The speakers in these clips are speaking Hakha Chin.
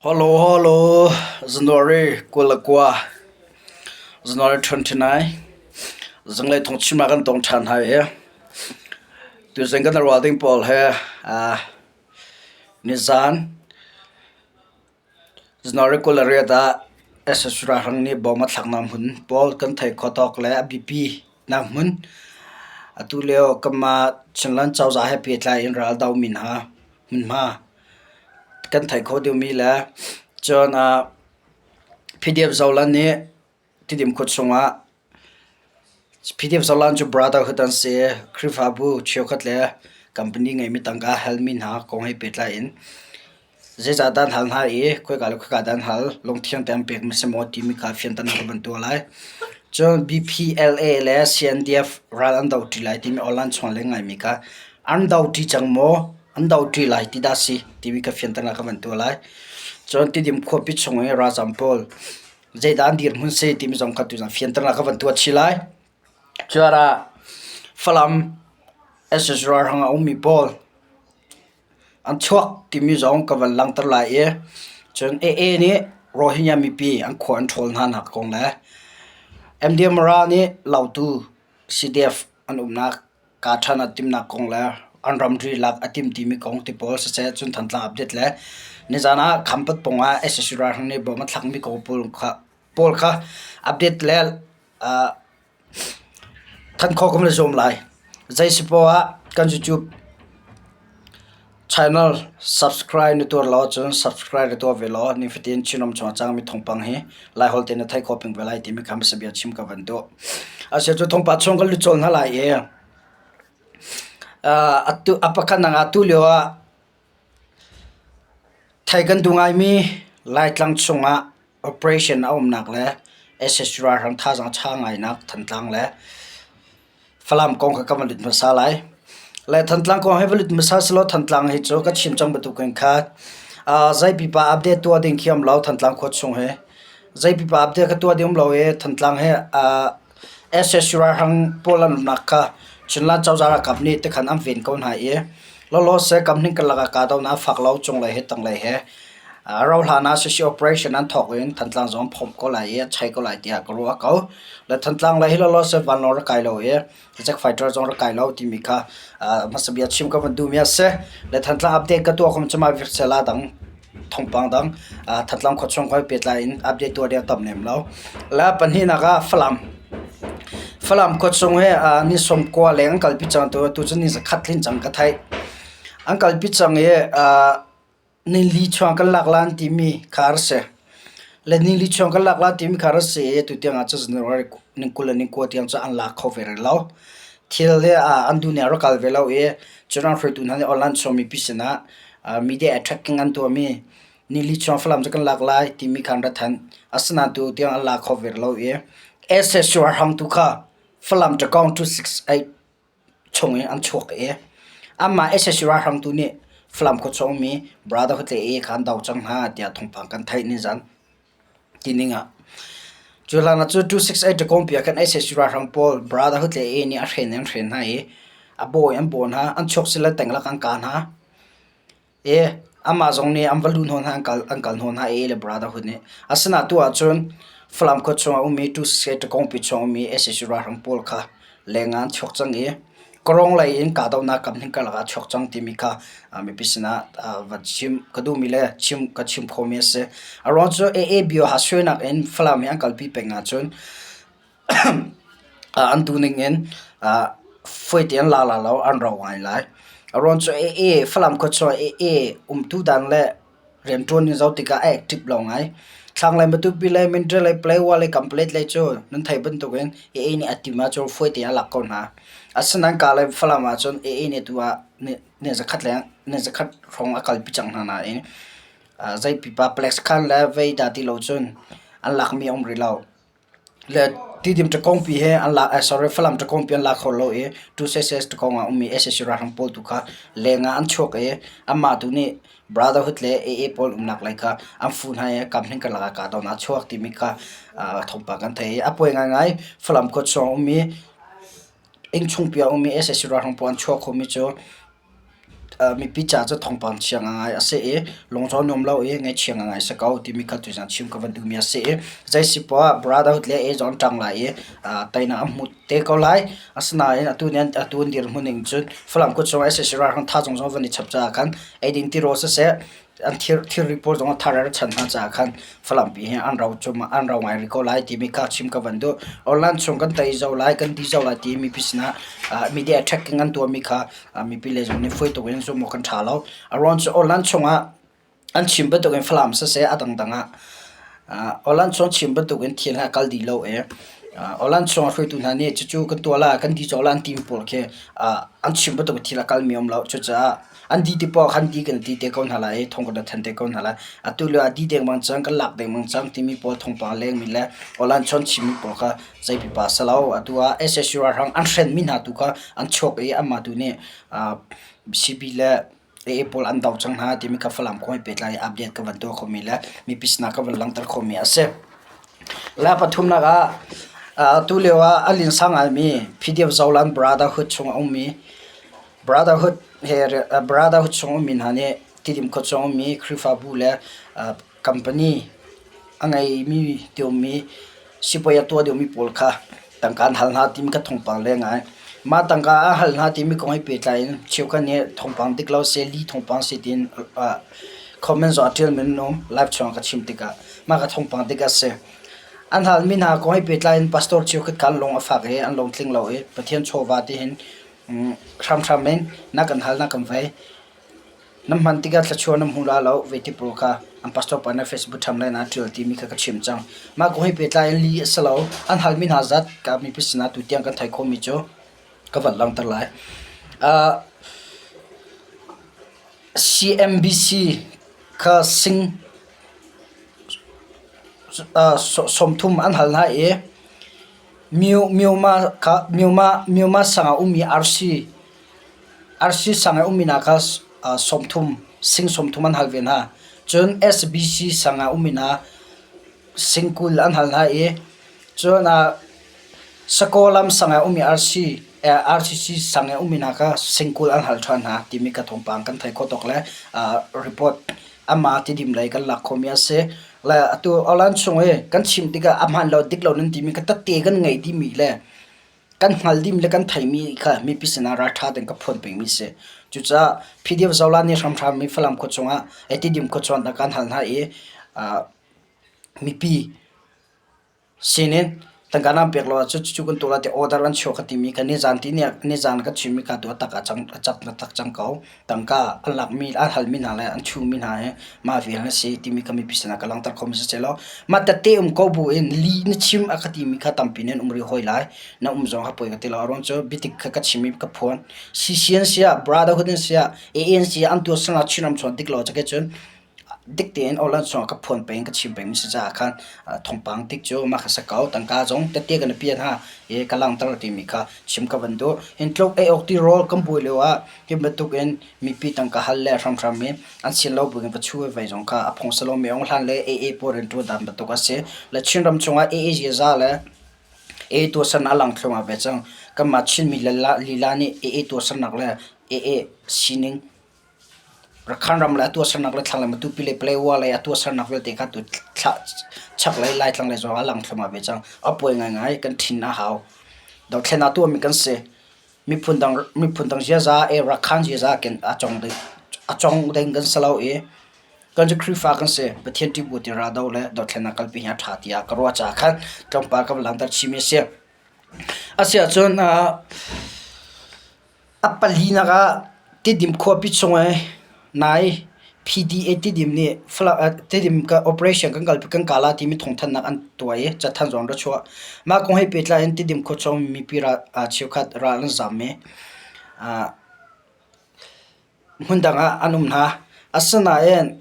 Hello, hello, January 29, January 29, zinglei thawngchim ah kan tong ṭhan hai hi. Tuzing kan ruah ding pawl he nizan January 28 ah SSU ralhrang nih bom a thlaknak hmun pawl kan theih khawh tawk le a biapi nak hmun. Atu lio kanmah Chinland cozah he pehtlai in ral domi hna hmunhma kan theih khawh deuhmi le cun PDF Zoland nih Tidim khua chungah PDF Zoland cu brotherhood an si i Khrihfabu cheukhat le company ngeimi tangka halmi hna kong he pehtlai in zeicahdah an hal hna i khoika le khoika dah an hal, lungthiang tein an pekmi si maw timi kha fianternak ka van tuah lai. Cun BPLA le CNDF ral an doṭi lai timi online chung le ngaimi kha an doṭi cang maw? An doṭi lai ti dah si timi ka fianternak ka van tuah lai. Cun Tidim khuapi chung i ralzam pawl zeidah an dirhmun si timi zong kha tuzan fianternak ka van tuah chih lai. Cuar ah Falam SSR ralhrang a ummi pawl an chuak timi zong ka van langhter lai i cun AA nih Rohingya mipi an khua an ṭhawl hna nak kong le MDMRA nih Lautu CDF an umnak kaa ṭhan a timhnak kong le an ramri lak a timh timi kong ti pawl siseh cun Thantlang update le nizan ah Khampat pawng ah sac ralhrang nih bom a thlakmi kong pawl kha update le thanh khawh kan i zuam lai. Zei si poah ah kan YouTube channel subscribe na tuar lo ahcun subscribe na tuah ve law nifatin Chinram chung a cangmi thawngpang hi Laiholh tein na theih khawh peng ve lai timi kha hmasa bia chim ka van duh. Asiah cu thawngpang chung kan lut colh hna lai i a pakhatnak ah tulio ah thei kan duh ngaimi Laitlang chungah operation a umnak le sac ralhrang thazaang ṭha ngainak Thantlang le Falam kong kha ka van lut hmasa lai. Le Thantlang kong hi va lut hmasa selaw Thantlang hi cu ka chim cang bantukin kha zei pipa update tuah ding khi um lo Thantlang khua chung hi. Zei pipa update ka tuah ding um lo i Thantlang hi sac ralhrang pawl an umnak kha Chinland cozah ralkap nih tikhan an ven ko hna i lawlaw seh kamhning karlak ah kahdohnak a fak lo cunglei he tanglei he. A rauhhlan ah sac operation an thawk in Thantlang zong an phomh ko lai i a chei ko lai tiah ka ruah ko. Le Thantlang lei hi lawlaw seh vanlawng rak kai lo i jet fighter zong rak kai lo timi kha hmasa bia chim ka van duhmi a si. Le Thantlang update ka tuah kum cu mah virsela dang thawngpang dang Thantlang khuachung hoi pehtlai in update tuah ding a tam lem lo. Le pahnihnak ah Falam. Falam khuachung hi ni 90 leng an kalpi cang tu tu cu ni zakhat tlin cang ka theih. An kalpi cang i Nili chuang kan lak lan timi kha a si. Le nili chuang kan lak lan timi kha a si i tutiang ah cun January ni 20 le ni 9 tiang cu an lak kho ve rih lo. Thil hi an duh ning a rak kal ve lo i cun an hruaitu hna nih online chung mipi sinah media attracting an tuahmi nili chuang Falam cu kan lak lai timi kha an ra thanh. Asinain tu tiang an lak kho ve rih lo i SSU hram tu kha Falam Takong 268 chung in an chuak i anmah sac ralhrang tu nih Falam khuachung ummi Brotherhood le AA kha an do cang hna tiah thawngpang kan theih nizan tining ah. Cu hlan ah cu 268 Takawngpi ah khan sac ralhrang pawl Brotherhood le AA nih a hren in an hren hna i a bawi an baw hna, an chuak sile tenglak an kah hna. I amah zong nih an va luh hnawh hna an kal an kal hnawh hna i le brotherhood nih. Asinain tu ahcun Falam khua chungah ummi Tusei Takawngpi chung ummi sac ralhrang pawl kha leng ah an chuak cang i Kawrong lei in kahdohnak kam hning karlak ah chuak cang timi kha mipi sinah va chim ka duhmi le chim ka chim khawhmi a si. A ruang cu AA bio ha suainak in Falam hi an kalpi peng ahcun An duhning in fawi tein la la lo an rau ngai lai. A ruang cu AA Falam khua chung ah AA umtu dan le rianṭuan ning zoh tikah a active lo ngai. Thlanglei Matupi lei Minṭe lei Palawa lei Kanpalet lei cu nan theih bantukin AA nih a tim ahcun fawi tein a lak ko hna. Asinain ka le Falam ahcun AA nih atu ah ni zakhat leng ni zakhat hrawng a kalpi cang hna nain zei pipa palek sakhan le vei dah ti lo cun an lakmi a um rih lo. Le Tidim ṭakawngpi he an lak sorry Falam ṭakawngpi an la kho lo i 266 ṭakawng ah ummi sac ralhrang pawl tu kha leng ah an chuak i anmah tu nih Brotherhood le AA pawl umnak lei kha an fuh hna i kamhning karlak ah kahdohnak a chuak timi kha thawngpang kan theih i a pawi ngaingai Falam khua chung ummi innchungpi ah ummi sac ralhrang pawl an chuak khomi cu. Mipi ca cu thawngpang chia ngai a si i lungzaw nuam lo i ngaihchia ngai si ko timi kha tuzaan chim ka van duhmi a si i zei si poah ah brotherhood le A zong an ṭang lai i teinak an hmu te ko lai. Asinain atu nih atu an dirhmun ning cun Falam khua chung sac ralhrang thazaang zong van i chap caah khan eiding tirawl siseh an thilri pawl zong a thar a chan hna caah khan Falam pi hi an ro an ro ngai rih ko lai timi kha chim ka van duh. Online chung kan tei zau lai kan di zau lai ti mipi sinah media tracking an tuahmi kha mipi le zong nih fawi tuk in zumh awk kan ṭha lo. A ruang cu online chungah an chim bantukin Falam siseh a dangdang ah online chung chim bantukin thil hi a kal dih lo i online chung hruaitu hna nih cucu kan tuah lai kan di cawk lai an timi pawl khi an chim bantuk thil a kalmi a um lo. Cucaah an di ti poah khan di kan ti te ko hna lai i thong kan rak then te ko hna lai. Atu lio ah di dengmang cang kan lak dengmang cang timi pawl thawngpang a lengmi le online chawn chimmi pawl kha zei pipa si lo. Atu ah sac ralhrang an hrenmi hna tu kha an chuak i anmah tu nih CB le AA pawl an do cang hna timi kha Falam kong he pehtlai update ka van tuah khomi le mipi sinah ka van langhter khomi a si. La pathumnak ah atu lio ah a linsa ngaimi PDF Zoland Brotherhood chung a ummi Brotherhood he Brotherhood chung ummi hna nih Tidim khua chung ummi Khrihfabu le company a ngeimi tiummi sipuai a tuah deuhmi pawl kha tangka an hal hna timi kha thawngpang leng ai. Mah tangka a hal hna timi kong he pehtlai in cheukhat nih thawngpang dik lo seh, lih thawngpang si tiin comment zong a ṭialmi an um. Live chung ka chim tikah mah kha thawngpang dik a si. An halmi hna kong he pehtlai in pastor cheukhat kha an lung a fak i an lungtling lo i Pathian chawva tihin hramhram in na kan hal na kan vei. Na hman tikah thluachuah na hmu la lo ve ti pawl kha an pastor pa nih Facebook ṭham lai na ṭial timi kha ka chim cang. Mah kong he pehtlai in li a si lo. An halmi hna zat ka mipi sinah tutiang kan theih khawhmi cu ka van langhter lai. Uh, CMBC kha sing uh, 30 an hal hna i Myoma kha Myoma Myoma sang ah ummi arsi arsi sang i ummi hna kha 30 sing 30 an hal ve hna. Cun SBC sang ah ummi hna sing 20 an hal hna i cun Sakolam sang ah ummi arsi RCC sang i ummi hna kha sing 20 an hal ṭhan hna timi ka thawngpang kan theih khawh tawk le report amah Tidim lei kan lak khawhmi a si. Le atu Alan chung i kan chim tikah a hmaan lo dik lo nan timi kha tette kan ngei dihmi le kan hngal dihmi le kan theimi kha mipi sinah ralṭha tein ka phuan pengmi si. Cucaah PDF Zola nih hramhram mi Falam khua chungah Tidim khua chungah kan hal hna i mipi Sinin tangka nan pek lo ahcun cucu kan tuah lai tiah order an chuah ka timi kha nizan ti nizan ka chimmi kha tu a tak a cang a cak taktak cang ko. Tangka an lakmi an halmi hna le an chuhmi hna hi mah vial na si timi kha mipi sinah ka langhter kho mi si lo. Mah tette um ko bu in li na chim a ka timi kha tampi nan um rih hoi lai. Na um zong kha poi ka ti lo. A ruang cu biatik kha ka chim i ka phuan. CCN siah Brotherhood in siah AN siah an tuah sangah Chinram chuan dik lo cake cun Dik tein awlan chungah ka phuan peng ka chim peng mi si caah khan thawngpang tik cu mah kha si ko. Tangka zong tette kan i pian ha i ka langhter timi kha chim ka van duh. Hin tluk ei awk tirawl kan buai lio ah hi bantuk in mipi tangka hal le hramhram i an sin lo buin va chu ve zong kha a phung si lo mi ong hlan le AA pawl rianṭuan dan bantuk a si. Le Chinram chungah AA ziaza le AA tuahsernak a lang thluahmah ve cang. Kanmah Chinmi lila nih AA tuahsernak le AA sining Rakhan ram le a tuahsernak le thlanglei Matupi le Paletwa lei a tuahsernak vialte kha tu chaklei Laitlang lei zong ah a lang thluahmah ve cang. A puai ngaingai kan thin a hau. Dothlen ah tuahmi kan si. Miphun dang miphun dang ziaza e Rakhan ziaza ken a cong ding a cong ding kan si lo i kan cu Khrihfa kan si. Pathian ṭih bu ti ra do le dothlen ah kalpi hi a ṭha tiah ka ruah caah khan tlawmpal ka van langhter chihmi a si. Asiahcun A palinak ah Tidim khuapi chung i nai PDA Tidim nih Tidim operation kan kalpi kan kah lai timi thawngthanhnak an tuah i cathanh zong an ra chuah. Mah kong he pehtlai in Tidim khuachung mipi cheukhat ral an zaam i hmundang ah an um hna. Asinain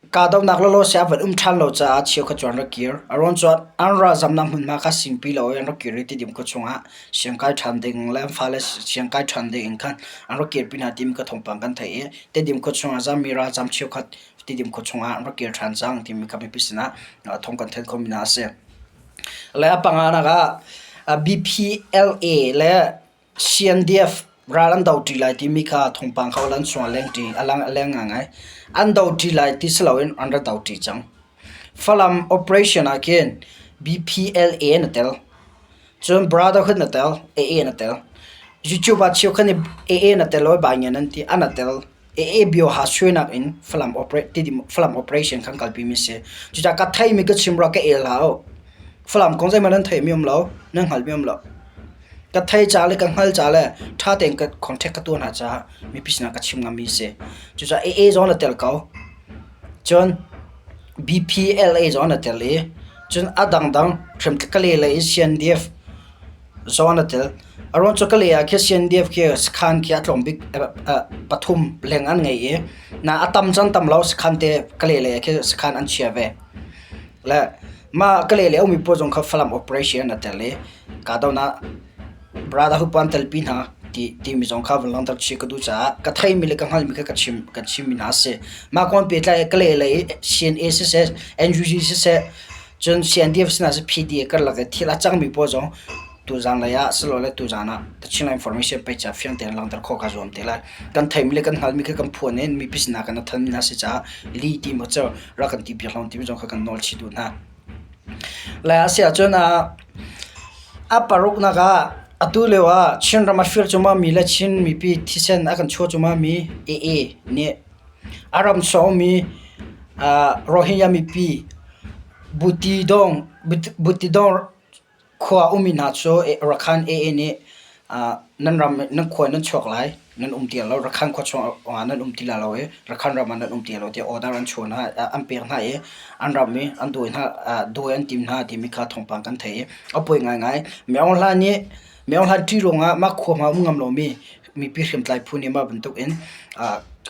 Kahdohnak lawlaw a van um ṭhan lo caah cheukhat cu an rak kir. A ruang cu an ralzamnak hmunhma kha singpi lo in an rak kir i Tidim khua chungah siangkai ṭhan ding le an fale siangkai ṭhan ding in khan an rak kirpi hna timi ka thawngpang kan theih i Tidim khua chungah zammi ralzam cheukhat Tidim khua chungah an rak kir ṭhan cang timi kha mipi sinah thawng kan thanh khomi hna a si. Le a panganak ah BPLA le CNDF. Ral an do ṭi lai timi kha thawngpang kha an chung a leng ṭi a lang a leng ngaingai. An do ṭi lai ti si loin an ra do ṭi cang. Falam operation ah khin BPLA na tel. Cun Brotherhood na tel, AA na tel. YouTube ah cheukhat nih AA na tel lo i baingian an ti, an a tel. AA bio ha suainak in Falam Falam operation kan kalpi mi si. Cucaah ka theimi ka chim rua ka el hlah u. Falam kong zeihmanh nan theimi um lo, nan hngalmi um lo. Ka thei ca le ka hngal ca le ṭha tein ka contact ka tuah hna caah mipi sinah ka chim ngammi si. Cucaah AA zong na tel ko. Cun BPLA zong na tel i cun a dangdang hriamtlai ka le lei i CNDF zong na tel. A ruang cu ka le ah khi CNDF khi sakhan khi a tlawm bik pathum leng an ngei i na a tam cun tam lo sakhan te ka le lei ah khi sakhan an chia ve. Le mah ka le lei a ummi pawl zong kha Falam operation a tel i kahdohnak Brotherhood pawl an telpi hna ti timi zong kha van langhter chih ka duh caah ka theimi le ka hngalhmi kha ka chim kan chimmi hna a si. Mah kong pehtlai ka le lei i CNA siseh, NUG siseh, cun CNDF sinah siseh PDA karlak i thil a cangmi pawl zong tuzaan lei ah silole tuzaan ah The Chinland Information page ah fiang tein langhter khawh kaa zuam te lai. Kan theimi le kan hngalhmi kha kan phuan i mipi sinah kan thanmi hna si caah li ti maw cu rak kan ti piak hlah timi zong kha kan nawl chih duh hna. Le a si ahcun a paruknak ah atu lio ah Chinram a fir cuahmahmi le Chin mipi thisen a kan chuah cuahmahmi AA nih a ram sawmi Rohingya mipi Butidong Butidong Khua ummi hna cu Rakhine AA nih nan ram nan khua in nan chuak lai, nan um ti lo, Rakhine khua chungah nan um ti lai lo i Rakhine ram ah nan um ti lo tiah order an chuah hna, an pek hna i an ram i an dawi hna, dawi an tim hna timi kha thawngpang kan theih i a pawi ngaingai. Mi Aung Hlaing nih Mi Aung Hlaing ṭih ruangah mah khua hma um ngam lomi mipi hriamtlai phu nih mah bantukin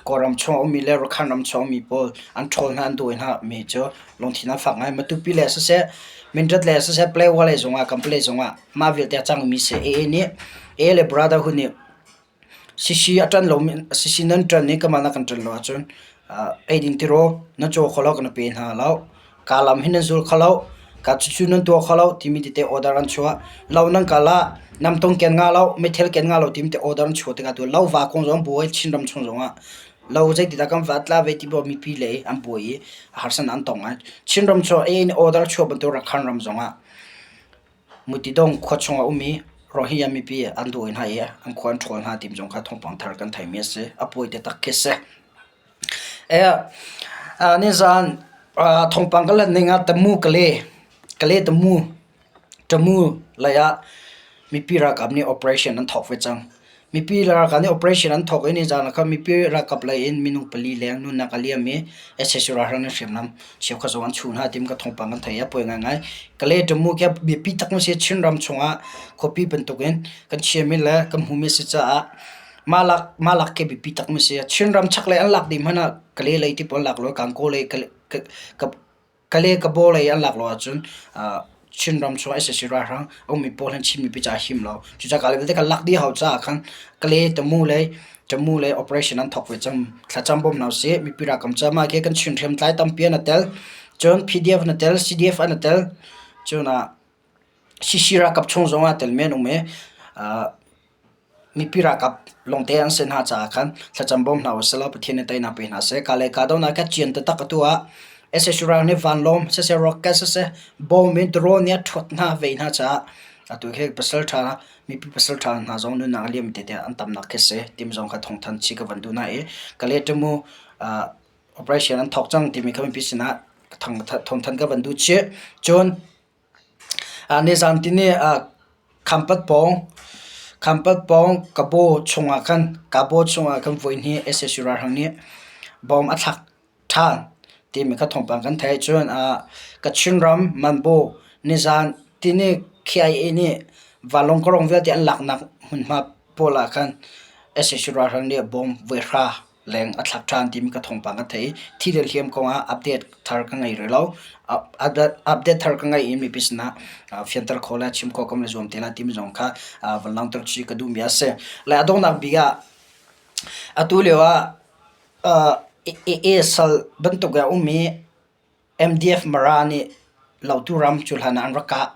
Kawlram chung a ummi le Rakhine ram chung a ummi pawl an ṭhawl hna, an dawi hna mi cu lungthin a fak ngai. Matupi le siseh, Mindat le siseh, Palawa lei zongah, Kampale zongah mah vialte a cangmi si. AA nih AA le Brotherhood nih CC a ṭan lomi CC nan ṭan i kanmah na kan ṭan lo ahcun eidin tirawl na caw kho lo kan pe hna lo. Ka lam hi nan zul kho lo. Ka cucu nan tuah kho lo timi tete order an chuah. Lo nan kal ah namtong ken nga lo, meithal ken nga lo timi te order an chuah tikah tu lo va kong zong buai Chinram chung zongah lo zeitidah kan vat la ve ti bo mipi lei an buai i harsan an tong ai. Chinram cu AA nih order chuah bantuk Rakhine ram zongah Mutidong khua chung a um i Rohingya mipi an dawi hna i an khua an ṭhawl hna timi zong kha thawngpang thar kan theimi a si. A pawi taktak khi si. Nizaan thawngpang ka lanh ning ah Tamu Kale, Kale Tamu, Tamu lei ah mipi ralkap nih operation an thawk ve cang. Mipi ralkap nih operation an thawk i nizaan ah khan mipi ralkap lei in minung pali leng nunnak a liam i sac ralhrang nih hriamnam cheukhat zong an chuh hna timi ka thawngpang kan theih i a pawi ngaingai. Kale Tamu khi biapi tak si Chinram chungah khuapi bantukin kan chiami le kan hmumi a si caah mah lak mah lak khi biapi tak si. Chinram chaklei an lak dih hmanh ah Kale lei ti pawl an lak lo Kankaw lei Kale Kabaw lei an lak lo ahcun Chinram chung sac ralhrang a ummi pawl hin Chin mipi caah a him lo. Cucaah kale vialte kan lak dih hau caah khan Kale Tamu lei Tamu lei operation an thawk ve cang. Thlacam bawm hna usih. Mipi ralkam caah mah khi kan Chin hriamtlai tampi an i tel. Cun PDF an i tel, CDF an i tel. Cun CC ralkap chung zong ah telmi an um i mipi ralkap lawngte an si hna caah khan thlacam bawm hna usih law Pathian nih teinak pe hna seh. Ka le kahdohnak kha cian taktak atu ah sac ral nih vanlawng siseh rocket siseh bom in drone nih a ṭhuat hna vei hna caah atu khi pasal ṭha mipi pasal ṭha hna zong nunnak a liam tete an tamnak khi si tim zong kha thawngthanh chih ka van duh hna i ka le ṭamu operation an thawk cang timi kha mipi sinah thawngthanh ka van duh chih. Cun Nizaan tini Khampat pawng Khampat pawng Kabaw chungah khan Kabaw chungah khan voihnih sac ralhrang nih bom a thlak ṭhan timi kha thawngpang kan theih. Cun Kachin ram Manbaw nizaan tini KIA nih vanlawng kawrong vialte an laknak hmunhma pawl ah khan sac ralhrang nih bom voihra leng a thlak ṭhan timi ka thawngpang ka thei. Thi le hliam kongah update thar ka ngei rih lo. Update thar ka ngei i mipi sinah fianter khawh le chim khawh kam le zuam te lai timi zong kha van langhter chih ka duhmi a si. Le a donghnak bik ah atu lio ah AA sal bantuk a ummi MDF Mara nih Lautu ram cu hlan ah an rak kah.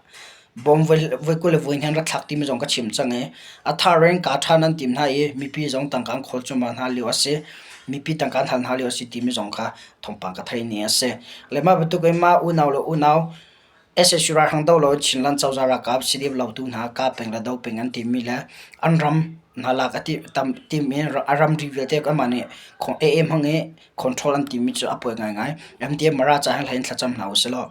Bom voi 20 le voi hnih an rak thlak timi zong ka chim cang i a thar in kaa ṭhan an tim hna i mipi zong tangka an khawl cuahmah hna lio a si. Mipi tangka an hal hna lio a si timi zong kha thawngpang ka theih ni a si. Le mah bantuk in mah unau le unau SSU ralhrang doh lo in Chinland cozah ralkap CDF lautu hna kap peng le do peng an timi le an ram hna lak a tam tim i a ramri vialte anmah nih AA hmang i control an timi cu a pawi ngaingai. MDM Mara ca hin hlei in thlacam hna usih law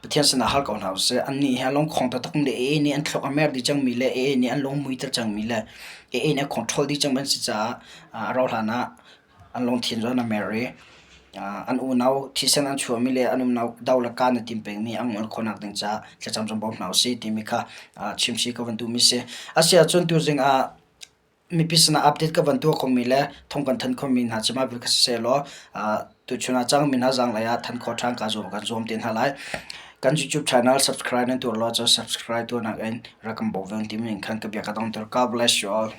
Pathian sinah hal ko hna usih. Annih hi a lungkhong taktakmi le AA nih an thluak a mer dih cangmi le AA nih an lungmui ter cangmi le AA nih a control dih cangmi an si caah a rauh hlan ah an lungthin cu an mer i an unau thisen an chuahmi le an unau do le kaan a tim pengmi an ngol khawhnak ding caah thlacam zong bawm hna usih timi kha chimchih ka van duhmi si. Asiahcun tuzing ah mipi sinah update ka van tuah khomi le thawng kan thanh khomi hna cu mah vial kha siseh law tuchun ah cangmi hna zaanglei ah thanh khawh ṭhan kaa zuam kan zuam te hna lai. Kan YouTube channel subscribe nan tuah lo ahcun subscribe tuahnak in rak kan bawm ve timi in khan ka bia ka dongter. God bless you all.